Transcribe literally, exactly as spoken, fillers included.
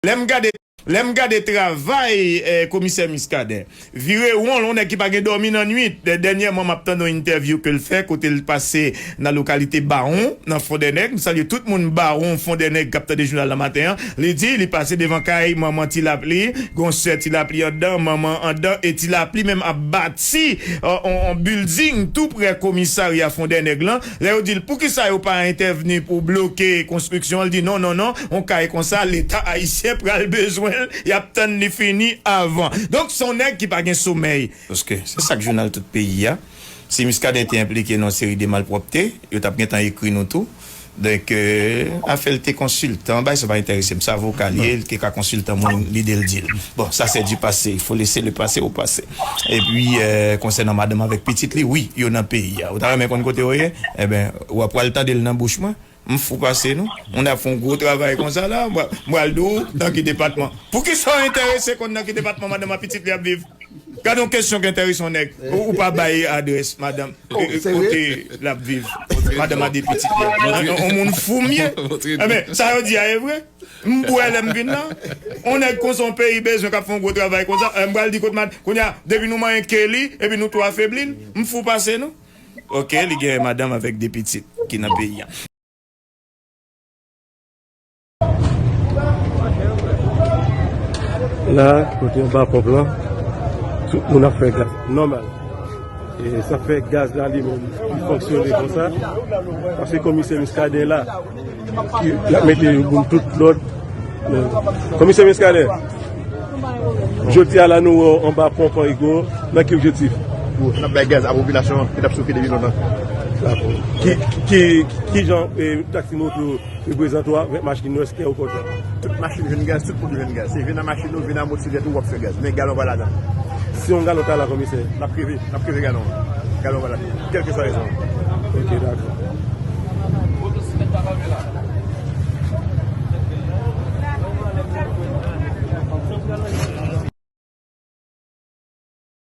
Lè m gade, lè m gade travay eh, komisè Muscadin, vire won l, yon nèg ki pa gen dòmi nan nuit. Dè- Dènyèman, m ap tande yon entèvyou ke l fè kote l pase nan lokalite Bawon, nan Fondènèg. M salye tout moun Bawon, Fondènèg k ap tande jounal nan maten an. Li di li pase devan kay manman Ti Lapli, gon sè Ti Lapli anndan, manman anndan, e Ti Lapli menm ap bati eh, on, on bilding tou prè komisarya Fondènèg lan. Lè yo di l poukisa yo pa entèvni pou bloke konstriksyon an, li di non, non, non, on kay konsa, Leta ayisyen pral bezwen l, y ap tann li fini avan. Donk, se yon nèg ki pa gen somèy. Paske se sa k jounal tout peyi a. Si Muscadin te enplike nan yon seri de malpwòpte, yo t ap gentan ekri nou tou. Donk, euh, afè l te konsiltan, bay sa pa enterese m. Se avoka l ye, li te ka konsiltan moun, lide l di l. Bon, ça c'est du passé, il faut laisser le passé au passé. Epi, euh, konsènan madanm avèk pitit li, wi, yo nan peyi a. Ou ta renmen konn kote yo ye? Enben, w ap pral tande l nan bouch mwen. M fou pase nou. Moun ap fè yon gwo travay konsa la, m pral di w nan ki depatman. Poukisa w enterese konn nan ki depatman madanm ak pitit li ap viv? Gade yon kesyon ki enterese yon nèg. Ou, ou pa bay adrès madanm, e, e, kote l ap viv. Madanm ak de pitit li. Yon, yon moun fou m ye. Enben, sa yo di a e vre. M bwè lè m vin la. Yon nèg konsa yon peyi bezwen k ap fè yon gwo travay konsa. Eh, m pral di kot mad. Kounye a, depi nou manyen ke li, epi nou tou afebli l, m fou pase nou. Ok, li gen madanm avèk de pitit ki nan peyi a. La, kote anba ponp lan, tout moun ap fè gaz nòmal. E sa fè gaz la li menm, li fonksyone konsa. Paske komisè Muscadin la, ki, l ap mete moun tout lòd. Komisè Muscadin, jodi a la nou wè w anba ponp an Rigo, nan ki objektif? N ap bay gaz a popilasyon an ki t ap soufri depi lontan. Dakò. Ki, ki, ki jan, eh, taksi moto reprezante w avèk machin nou, èske w kontan? Tout machin jwenn gaz, tout moun jwenn gaz. Se vin nan machin ou, vin nan motosiklet ou, w ap fè gaz. Men galon pa ladan. Si yon galon ta la, komisè? N ap kreve, n ap kreve galon an. Galon pa ladan. Kèlkeswa rezon. Ok, dakò.